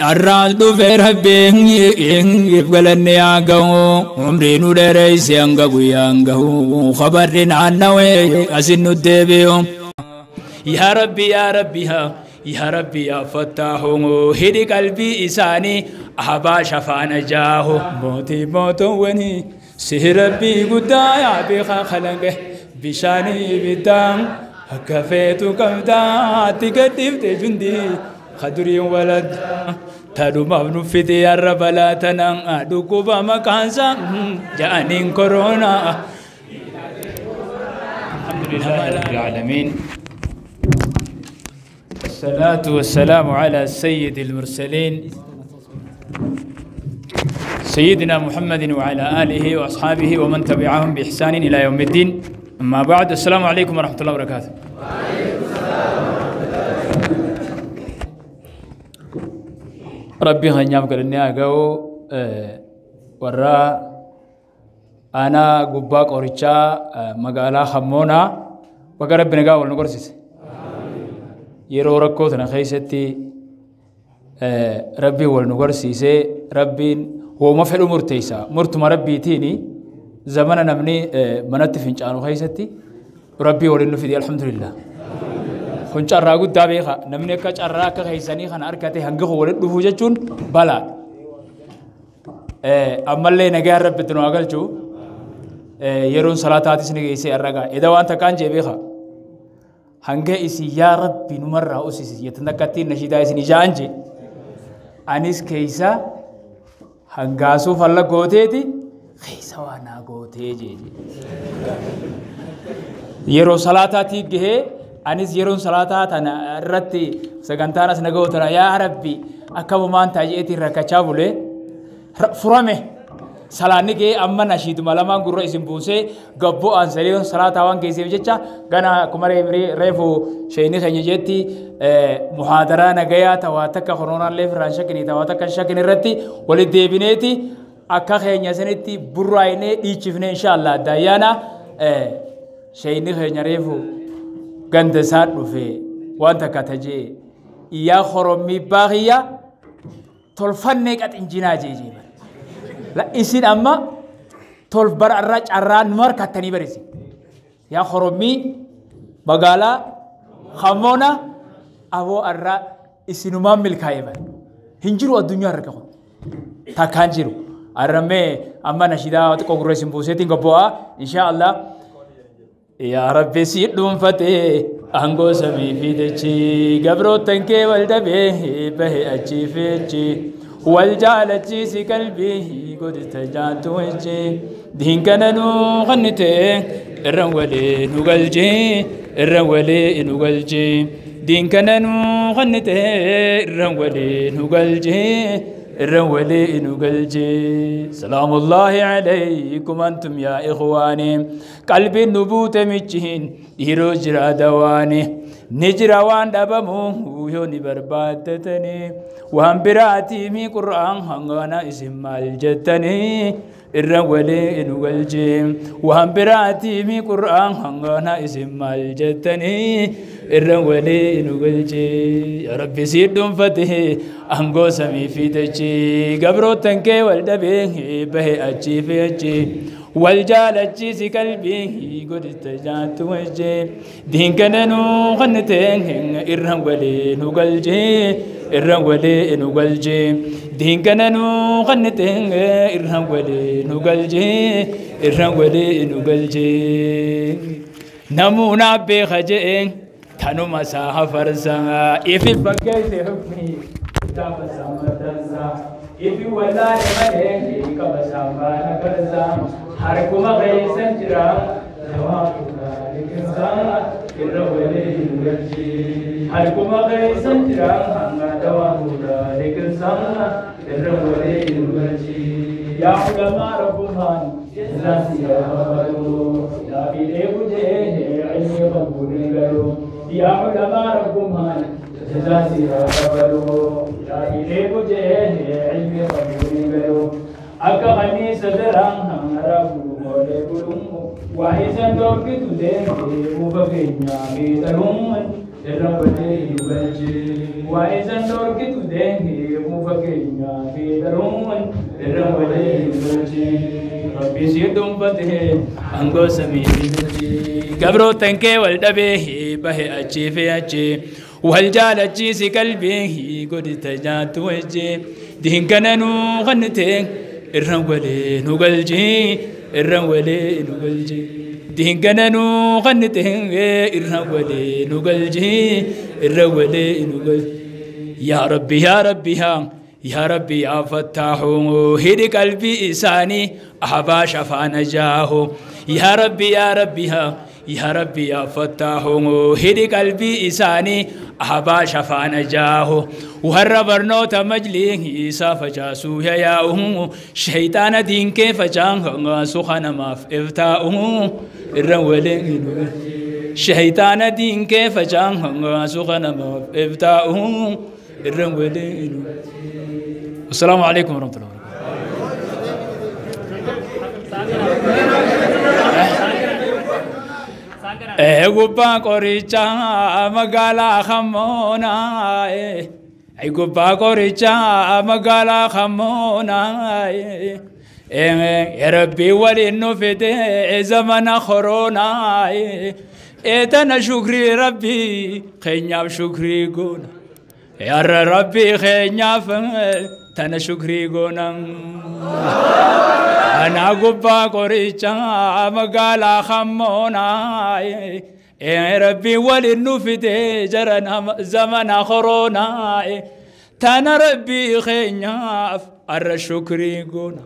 Arraas dhufe rabbiin galanni haa gahu umrii nu dheereyse hanga guyyaan gahu khabarri naannawee asin nu deebi'u. Yaa Rabbi yaa Rabbi yaa Rabbi yaa Fattaahu hidhi qalbii isaanii ahbaa shafaana jaahu mootii mootuwwanii sihi Rabbii guddaa yaa beekaa kalaqe bishaanii ibiddaan akka feetu qabdaa ati gadhiifte jundii خدري ولد تدوم ابن فدي الرب لا تنام دكوبا مكانسا جانين كورونا. الحمد لله رب العالمين، الصلاة والسلام على سيد المرسلين سيدنا محمد وعلى آله وأصحابه ومن تبعهم بإحسان إلى يوم الدين. أما بعد، السلام عليكم ورحمة الله وبركاته. ربي هنيام قالني أجاو ورا أنا قباك أوريتشا مقالة خمونا وقرب بنجاو ونقرسيس يرو ركوت أنا خيستي ربي ونقرسيس ربي هو ما في الأمور تيسا مرت ما ربي تيني زمنا نمني منتفنش أنا خيستي ربي ولنفدي الحمد لله. Kun carraa guddaa beeka namni akka carraa akka keessanii kana argate hanga walitti dhufuu jechuun balaa. Ammallee nagaan rabbitti nu haa galchu yeroon salaataatis ni geessee arragaa. Eda waan takkaan jee beeka hanga isin yaa rabbi numarraa usisi jettan akkattiin nashiidaa isin ijaan jee anis keessa hangaasuu falla gooteeti keessa waa naa gootee jee. Yeroo salaataatii gahee anis yeroon salaataa tana irratti sagantaan as naga'u tana yaa rabbi akkamumaan taajeetiin rakkachaa bulee furame salaanni gahee amma nashiiduma lamaan gurra isin buusee gabbu'aan sariyoon salaataa waan geesseef jecha gana akkuma reefu sheeyni keenya jetti muhaadaraa nagayaa tawaa takka koronaallee firraan shakkinii tawaa takka shakkin irratti walitti deebineeti akka keenya sanitti burraayinee dhiichifne inshaallah daayyaana sheeyni keenya reefu ganda isaa dhufe waan takka tajee iyyaa horommii baaqiyya tolfannee qaxinjinaa jeejee bara isin amma tolf bara irraa carraa nu harkattanii barisi yaa horommii magaalaa hamoona aboo irraa isinumaan milkaa'ee bara hin jiru addunyaa harka kun takkaan jiru arrammee amma nashidaa xiqqoo gurra isin buuseetiin gobbo'aa inshaa Allah. Yaa Rabbi si dhuunfatee aangoo samii fidechi gabroottan kee wal dhabee bahe achi fechi wal jaalachiisi qalbii godhita jaantu wajji diinkana nuu qannite irran walee nu galchee irran walee nu galchee diinkana nuu qannite irran walee nu galchee irran walee nu galchee. Salaamullaahi alaykum antum yaa ikhwaani qalbiin nu buute michiin dhiiroo jira dawaani ni jira waan dhabamu yoo ni barbaaddatanii waan biraatii qur'aan hangana isin maal jettanii irran walee nu galchee waan biraatii qur'aan hangana isin maal jettanii irran walee nu galchee. Yaa Rabbi si dhuunfate aangoo samii fidechi gabroottan kee wal dhabee bahe achii fi achi wal jaalachiisi qalbii godhita jaantu wajjee diinkana nuu qannite irran walee nu galchee irran walee nu galchee diinkana nuu qannite irran walee nu galchee irran walee nu galchee. Namuuna beeka jee tanuma isaa hafarsaa ifi fakkeesse hukmi kitaaba isaa maxxansaa ifi wallaale malee qaba isaa faana garsaa harkuma keessan jira jawaabudha liqimsaa irra walee nu galchee harkuma keessan jira hanga jawaabudha liqimsaa irra walee nu galchee. Yaa ulamaa rabbumaan jazaasi yaa kafalu yaa fidee bujee ilmi qabuun garuu yaa ulamaa rabbumaan jazaasi yaa kafalu yaa fidee bujee ilmi qabuun garuu akka kanniisa daraan hanga moolee bulummu waa isan dhorkitu deemtee buufa keenyaa miidhaluun irra walee nu galchee waa isan dhorkitu deemtee في درون الرولين ربي سيدهم فتح أنقو سمي قبرو تنكي والدبيه به أجي في أجي والجال أجي سكلبيه قد تجات وجي دهن كننو غنتين الرولين وقلجي الرولين وقلجي دهن كننو غنتين الرولين وقلجي الرولين وقلجي يا ربي يا ربي يا ربي يا فتاح هدي قلبي إساني أحبا شفا نجاه يا ربي يا ربي يا ربي يا فتاح هدي قلبي إساني أحبا شفا نجاه وهرب برنوت مجلي إسا فجاسو يا شيطان دين كيف جان سخن ما في إفتاؤه الرولين شيطان دين كيف جان سخن ما في إفتاؤه الرولين. السلام عليكم ورحمة الله وبركاته. قبا قريشا مقالا خمونا قبا قريشا مقالا خمونا يا ربي ولي النفد زمن خرونا إتنا شكري ربي خينيا شكري قونا يا ربي خينيا تنا شكري قونا أنا قبا قريشا مقالا خمونا يا ربي ولي النفد جرنا زمن خرونا تنا ربي خينيا أر شكري قونا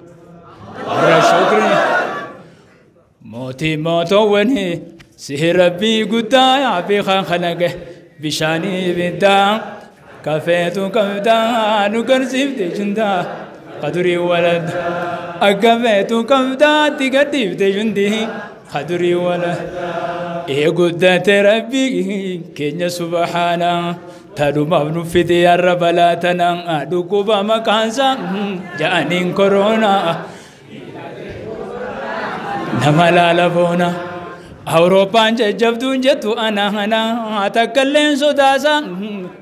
أر شكري موتي موتوني سه ربي قدا في خان خلقه بشاني بدا كفيتو كفدا نكرسيف تجندا قدري ولد أكفيتو كفدا تقديف تجندي قدري ولد إيه قدة ربي كن سبحانه تلو مبنو في ديار رب لا تنام أدوكو بمكانسا جانين كورونا نملا لبونا أوروبان جبدون جتو أنا هنا أتكلم سوداسا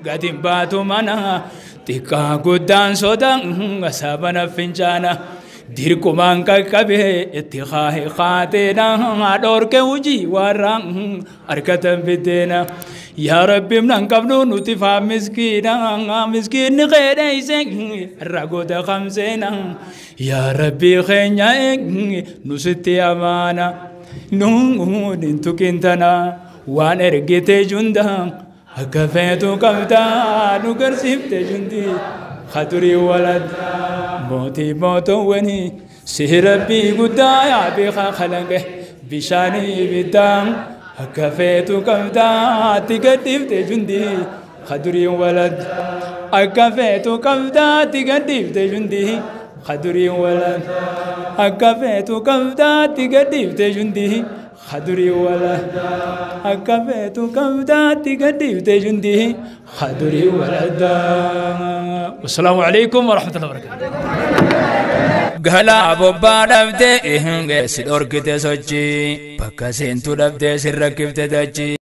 قديم باتو منا تكا قدان سودا أسابنا فنجانا ديركو مانكا كبه اتخاه خاتنا أدور كوجي ورا أركتم بدينا يا ربي من قبل نتفا مسكينا مسكين غير إيسين رقود خمسين يا ربي خينا نستي أمانة نون انتو كنتنا وانا رقيت جندا أكفيتو كفتا نكرسفت جندي خطري ولد موتي موتو وني سهربي قدايا بخا خلقه بشاني بدام أكفيتو كفتا تقدفت جندي خطري ولد أكفيتو كفتا تقدفت جندي خدري ولد أكفيتو كفتا تقدفت جندي خدري ولد أكفيتو كفتا تقدفت جندي خدري ولد. والسلام عليكم ورحمة الله وبركاته. قال أبو بادبتي سيد أركتي سوتشي بكاسين تلبتي سركبتي دجي.